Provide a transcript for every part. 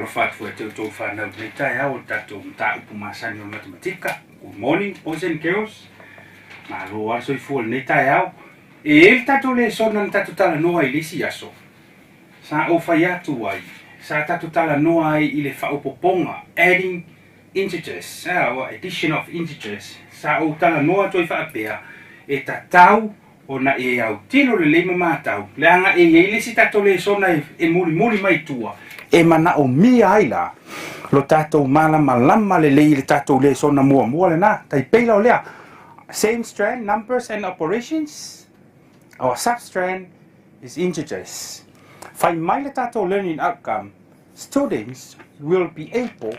Faatalofa atu foi ia te outou fanau i lenei taeao o le tatou mataupu masani o le matematika. Good morning boys and girls. Malo lava le soifua i lenei taeao. E i ai le tatou lesona na tatou talanoa ai i le isi aso. Sa ou fai atu ai, sa tatou talanoa ai i le faaopoopoga, adding integers, or addition of integers. Sa ou talanoa atu ai faapea, e tatau ona e autilo lelei ma matau, leaga e i ai le isi tatou lesona e mulimuli mai i tua, e manaomia ai la lo tatou malamalama lelei i le tatou lesona muamua lena. Tai pei la o lea, same strand, numbers and operations, our sub-strand is integers. Fai mai le tatou learning outcome, students will be able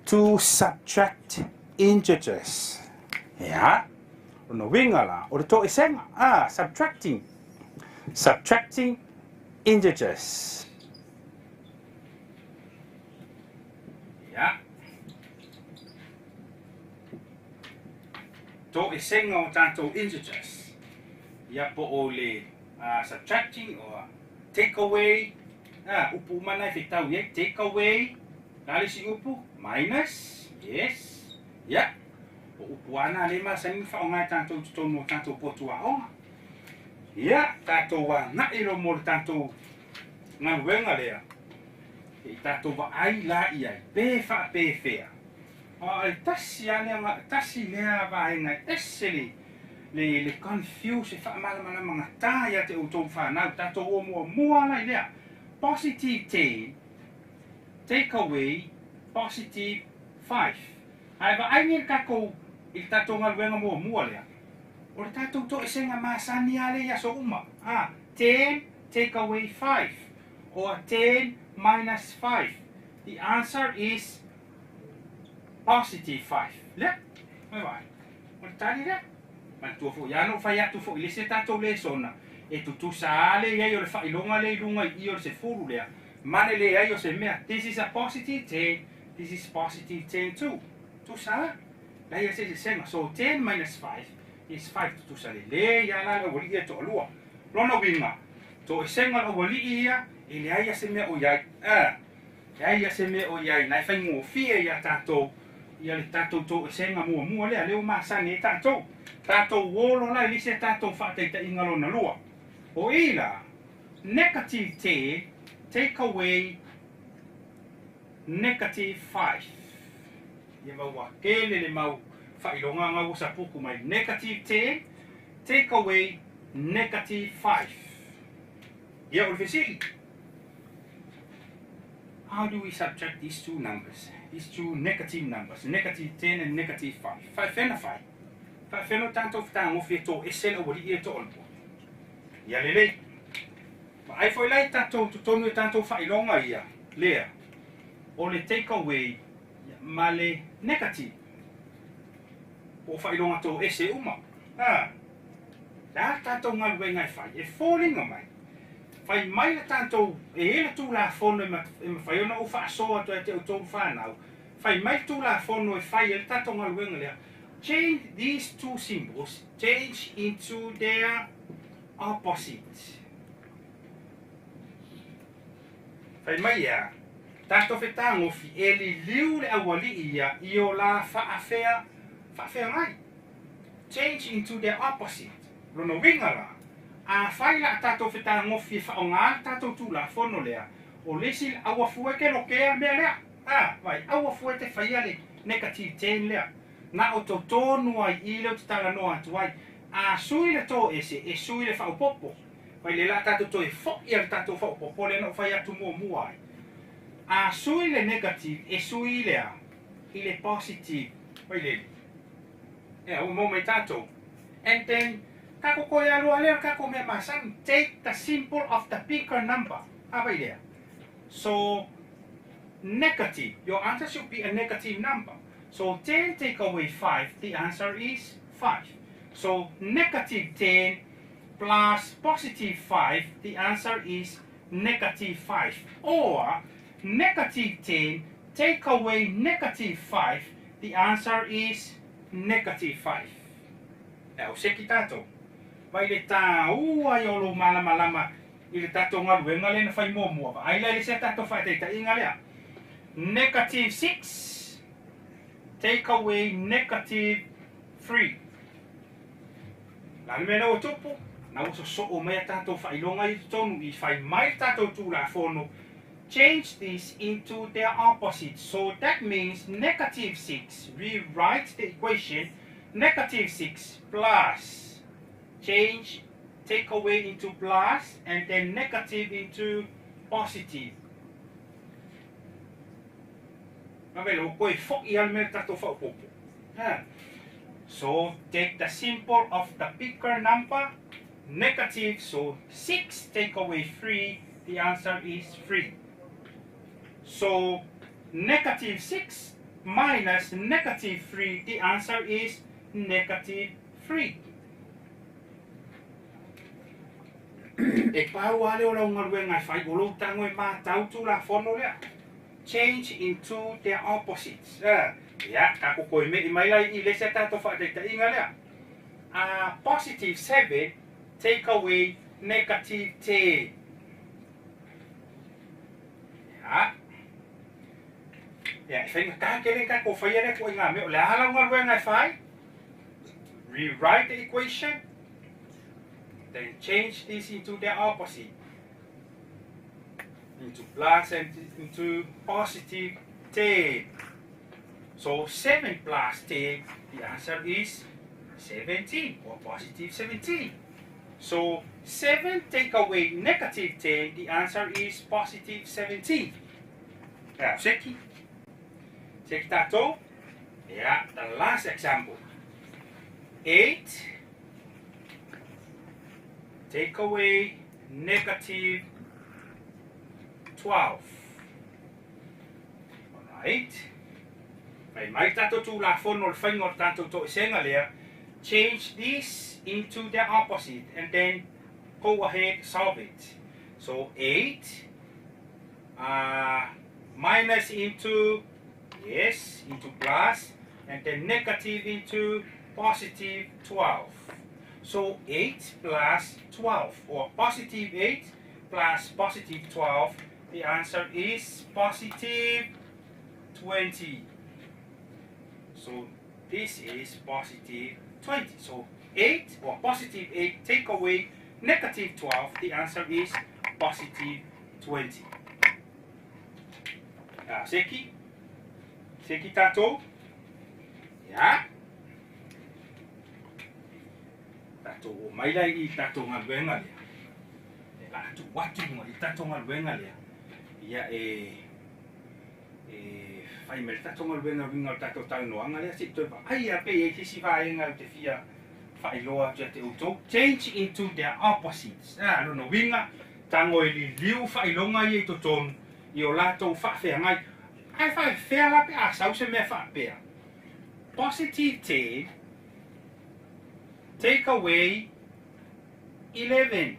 to subtract integers. Ia, lona uiga la, o le toesega, subtracting, subtracting integers. Ia, toesega o tatou integers. Ia, po o le subtracting or take away, upu uma na e fetau i ai, take away, la le isi upu, minus, yes, ia, o upu lava na lea e masani ona faaaoga e tatou i totonu o tatou potu aoga. Ia, tatou agai loa mo le tatou galuega lea, se i tatou vaai la i ai, pe faapefea. A e tasi lava lea, tasi lea vaega e ese le, le, le confuse, e faamalamalama gata ia te outou fanau, tatou o muamua la i lea. Positive 10, take away positive 5. Ae vaai nei le tatou, i le tatou galuega muamua lea, o le tatou toesega masani lava lea i aso uma. A, 10 take away 5, or 10 minus 5. The answer is positive 5. Lea, mai vaai. O le tali lea. Manatua foi lava na ou fai atu foi i le isi a tatou lesona, e tutusa lava le i ai o le faailoga lea i luga i i o le sefulu lea, ma le leai o se mea. This is a positive 10, this is positive 10 too. Tusa lava. Leai lava se eseesega. So 10 minus 5 is 5. Tutusa lelei lava la le aualii ia e toalua. Lona uiga, toesega o le aualii ia, e leai lava se mea o i ai. Leai lava se mea o i ai, na e faigofie iā tatou ia le tatou toesega muamua lea, lea ua masani ai tatou. Tatou olo la i le isi a tatou faataitaiga lona lua. O i la, negative 10 take away negative 5. Ia ma ua tele le mau faailoga ga ua sapuku mai. Negative 10 take away negative 5. Ia o le fesili. How do we subtract these two numbers? These two negative numbers, negative 10 and negative 5. Faafefea ona fai? Faafefea ona tatou fetagofi e toese le aualii e toalua? Ia lelei. Vaai foi la i tatou totonu e tatou faailoga ia, lea, o le take away ma le negative. Po o faailoga toese uma. Ha. Le a le tatou galuega e fai? E foliga mai. Fai mai le tatou, e i ai le Tulafono e mafai ona ou faasoa atu ai te outou fanau, fai mai le Tulafono e fai ai le tatou galuega lea, change these two symbols, change into their opposite. Fai mai ea, tatou fetagofi e liliu le aualii ia i o la faafea, faafeagai. Change into their opposite. Lona uiga la, afai la a tatou fetagofi e faaaoga le tatou Tulafono lea, o le isi aua fua e te lokea le mea lea. A, vai, aua fua e te faia le negative ten lea. Na o totonu ai i lea ou te talanoa atu ai. A sui le toese, e sui le faaopoopo. Vai le la a tatou toe foi a le tatou faaopoopo lea na ou fai atu muamua ai. A sui le negative, e sui le a? I le positive. Vai lele. Ea, ua maua mai tatou. And then, tatou toe alu lea o le tatou mea masani, take the symbol of the bigger number. A vai lea. So, negative. Your answer should be a negative number. So, 10 take away 5, the answer is 5. So, negative 10 plus positive 5, the answer is negative 5. Or, negative 10 take away negative 5, the answer is negative 5. E au seki tatou. Vai le tāua ai o lou malamalama i le tatou galuega lea na fai muamua. Vaai la i le isi a tatou faataitaiga lea. Negative 6 take away negative 3. O le a le mea lea ua tupu? Na ua sosoo mai a tatou faailoga ia i totonu i fai mai le tatou Tulafono, change this into their opposite. So that means negative 6, rewrite the equation, negative 6 plus, change, take away into plus, and then negative into positive. Na vele, ua toe fo'i lava le mea le tatou faaopoopo. Ha. So, take the symbol of the bigger number, negative, so 6 take away 3, the answer is 3. So, negative 6 minus negative 3, the answer is negative 3. E pau lava lea o lau galuega e fai, o lou tago e matau Tulafono lea. Change into their opposites. Ia, tatou toe me'i mai la i le isi a tatou faataitaiga lea. Positive 7 take away negative 10. Ia. Ia, e faigata tele tatou faia lea ituaiga mea. O le a lau galuega e fai? Rewrite the equation, then change this into the opposite. Into plus and into positive 10. So 7 plus 10, the answer is 17 or positive 17. So 7 take away negative 10, the answer is positive 17. Ia, seki. Seki tatou. Ia, the last example. 8 take away negative 12. Alright. Fai mai tatou Tulafono o le faiga o le tatou toesega lea, change this into the opposite and then go ahead solve it. So 8 minus into, yes, into plus, and then negative into positive 12. So 8 plus 12, or positive 8 plus positive 12, the answer is positive 20. So this is positive 20. So 8 or positive 8 take away negative 12, the answer is positive 20. Seki? Seki tatou? Ia. Tatou oo mai la i tatou galuega lea. E la tuu atu i tatou galuega lea. Ia e e fai mai le tatou galuega uiga o le tatou talanoaga lea se i toe vaai lava pe i ai se isi vaega ou te fia faailoa atu ia te outou. Change into their opposites. A, lona uiga, tago e liliu faailoga ia i totonu i o latou faafeagai. Ae faafefea la pe a sau se mea faapea? Positive 10 take away 11.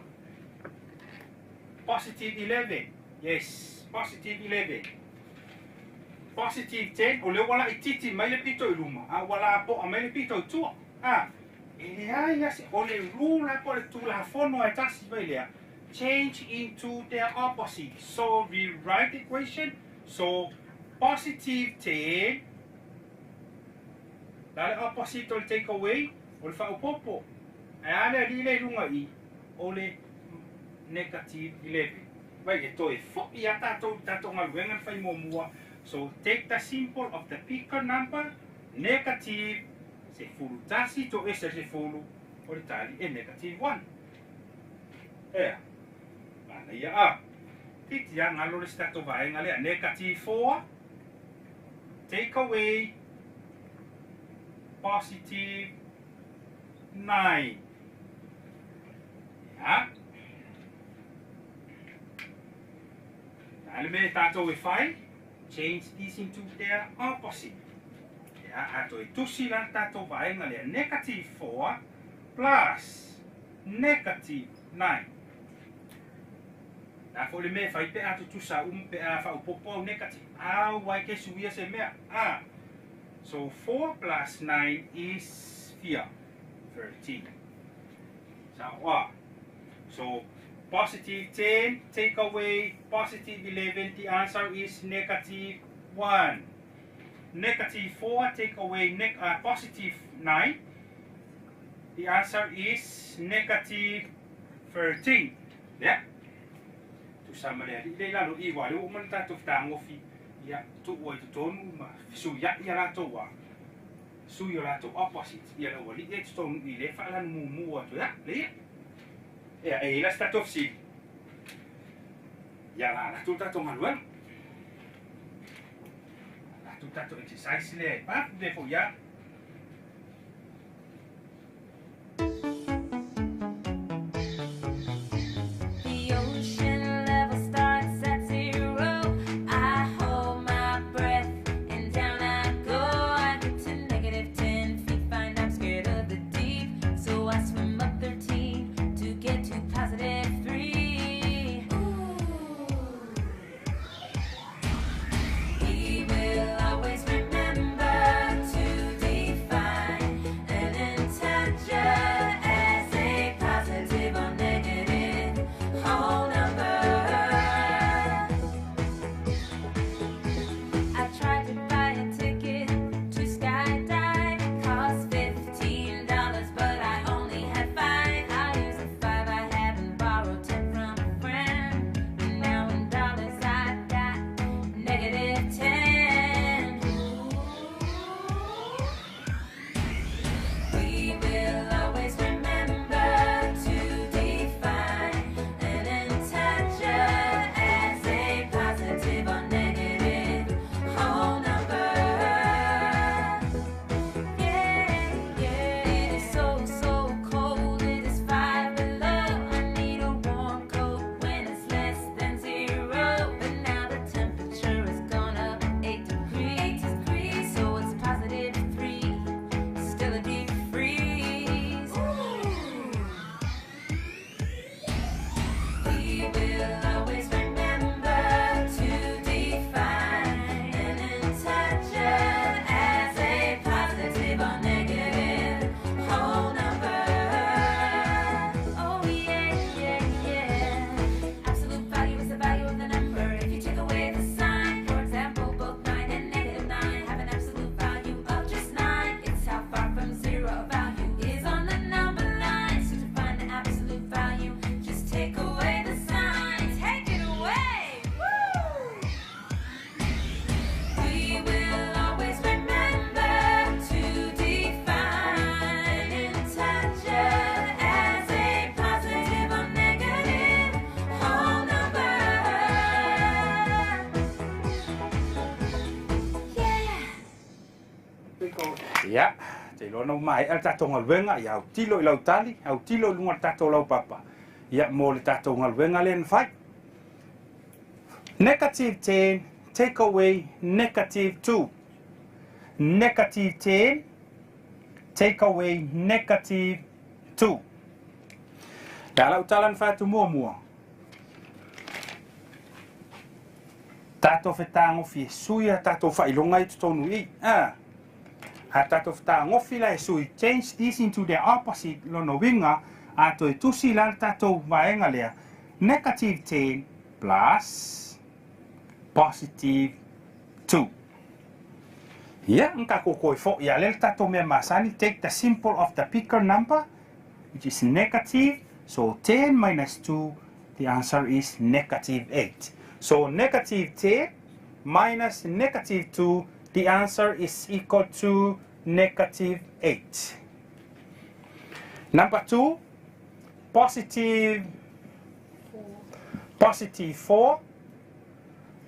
Positive 11. Yes, positive 11. Positive 10, o lea ua laitiiti mai le pito i luma, a ua lapoa mai le pito i tua. A, e leai lava se, o le rule lava po o le tulafono e tasi mai lea, change into their opposite. So, rewrite the equation. So, positive 10, o le a le opposite o le take away? O le faaopoopo. Ae a le alii lea i luga i i? O le negative 11. Vai, e toe fo'i a tatou i le tatou galuega na fai muamua. So, take the symbol of the bigger number, negative, 11 toese le 10, o le tali e negative 1. Ea. Manaia a. Titi a galo le isi tatou vaega lea. Negative 4, take away positive 9. Ia. A le mea e tatou e fai, change this into their opposite. Ia, a toe tusi la le tatou vaega lea, negative 4 plus negative 9. Le a foi le mea e fai pe a tutusa uma pe a faaopoopo au negative. Au ai ke suia se mea. A. So 4 plus 9 is fia? 13. Sao a. So positive 10 take away positive 11, the answer is negative 1. Negative 4 take away positive 9. The answer is negative 13. Ia. Tusa ma le alii lea i lalo i i aua o lea ua uma ona tatou fetagofi, ia, tuu ai i totonu ma fesuiai a latou a sui o latou opposite, ia le aualii ia i totonu i lea e faalanu mumu atu ai le ia. Ia, e i ai la se tatou fesili. Ia, la alu atu le tatou galuega. Alu atu le tatou exercise lea e vave foi lava. The ocean level starts at zero. I hold my breath and down I go. I get to negative 10 feet, find I'm scared of the deep. So I swim up 13 to get to positive 3. Ooh. We will always remember to define an integer as a positive or negative whole number. I tried to buy a ticket to skydive. It cost $15, but I only had 5. I used the 5 I had and borrowed 10 from a friend. And now in dollars I've got negative 10. We will always remember to define an integer as a positive or negative whole number. Yeah, yeah. It is so, so cold. It is 5 below. I need a warm coat when it's less than 0. But now the temperature has gone up 8 degrees. 8 degrees, so it's positive 3. Still a deep freeze. Ooh. We will always remember to define an integer as a positive or negative whole number. Oh yeah, yeah, yeah. Absolute value is the value of the number if you take away the sign. For example, both 9 and negative 9 have an absolute value of just 9. It's how far from 0 a value is on the number line. So to find the absolute value, just take away the sign. Take it away! Woo! We will always remember to define integer as a positive or negative whole number. Yeah! Ia, te iloa na ua maea le tatou galuega, ia autilo i lau tali, autilo i luga o le tatou laupapa, ia, mo le tatou galuega lea na fai. Negative 10, take away negative 2. Negative 10, take away negative 2. Le a lau tala na fai atu muamua? Tatou fetagofi e sui a tatou faailoga i totonu i i. A. A tatou fetagofi la e sui, change this into the opposite, lona uiga, a toe tusi la le tatou vaega lea, negative 10 plus positive 2. Ia, nga tatou toe foi a lea le tatou mea masani, take the symbol of the bigger number, which is negative, so 10 minus 2, the answer is negative 8. So negative 10 minus negative 2, the answer is equal to negative 8. Number 2, positive 4,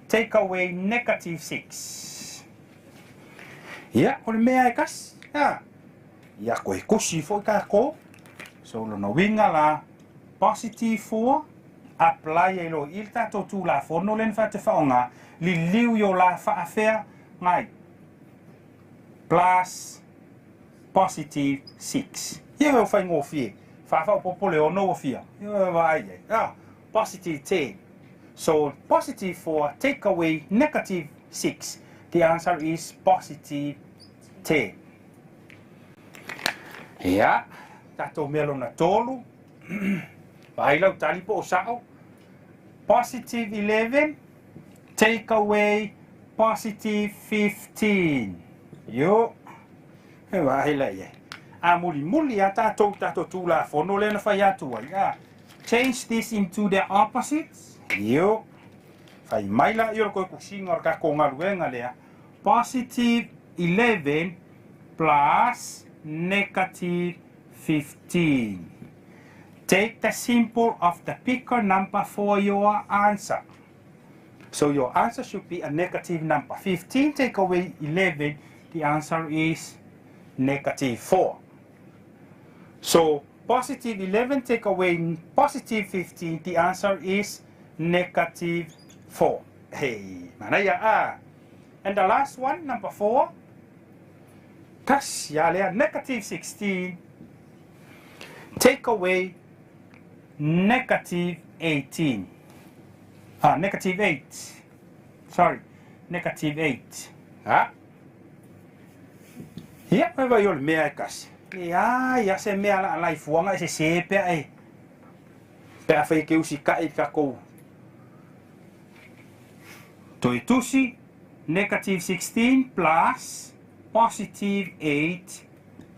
take away negative 6. Ia, o le mea e kasi. A. Ia, koe kusi foi kākou. So, lona uiga la, positive 4, apply ai loa i le tatou Tulafono lea na fai atu e faaaoga, liliu i o la faafea ngai, plus positive 6. Ia ua faigofie, faafaopopo le ono ua fia. Ia vaai ai. Ah, positive 10. So, positive 4 take away negative 6. The answer is positive 10. Ia, tatou mea lona tolu. Vaai lau tali po o sao. Positive 11 take away positive 15. Io. E vaai la i ai. A mulimuli lava tatou i tatou Tulafono lea na fai atu ai, a change this into the opposites. Io. Fai mai laia o le toe tusiga o le tatou galuega lea, positive 11 plus negative 15. Take the symbol of the bigger number for your answer. So your answer should be a negative number. 15 take away 11, the answer is negative 4. So positive 11 take away positive 15, the answer is negative 4. Hey, manaia a. And the last one, number 4, tasi lava lea, negative 16 take away negative 18. Ah, negative 8. Sorry, negative 8. Ah. Ia, e vaai o le mea e kasi. Leai a se mea laalai fuaga e sesē pea e pe afai e te usitai i le tatou toe tusi, negative 16 plus positive 8.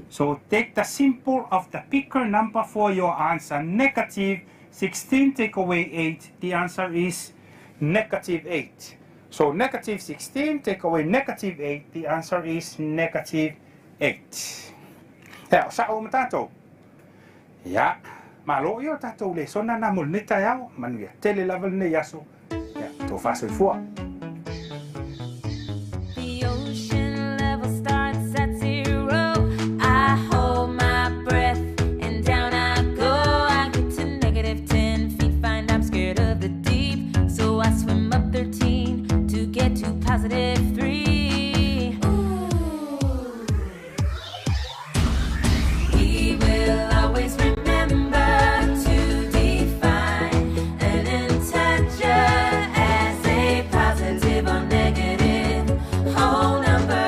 So take the symbol of the bigger number for your answer. Negative 16 take away 8, the answer is negative 8. So negative 16 take away negative 8, the answer is negative 8. Ea, o sa'o ma tatou. Ia, malo ia o tatou lesona na mo lenei taeao, manuia tele lava lenei aso. Ia, tou faasoifua. The ocean level starts at zero. I hold my breath and down I go. I get to negative 10 feet, find I'm scared of the deep. So I swim up 13 to get to positive 3. Ooh. We will always remember to define an integer as a positive or negative whole number.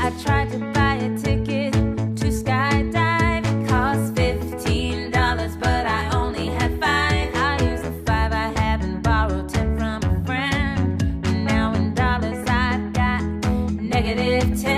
I tried to buy a ticket to skydive. It cost $15, but I only had 5. I used the 5 I have and borrowed 10 from a friend. And now in dollars I've got negative 10.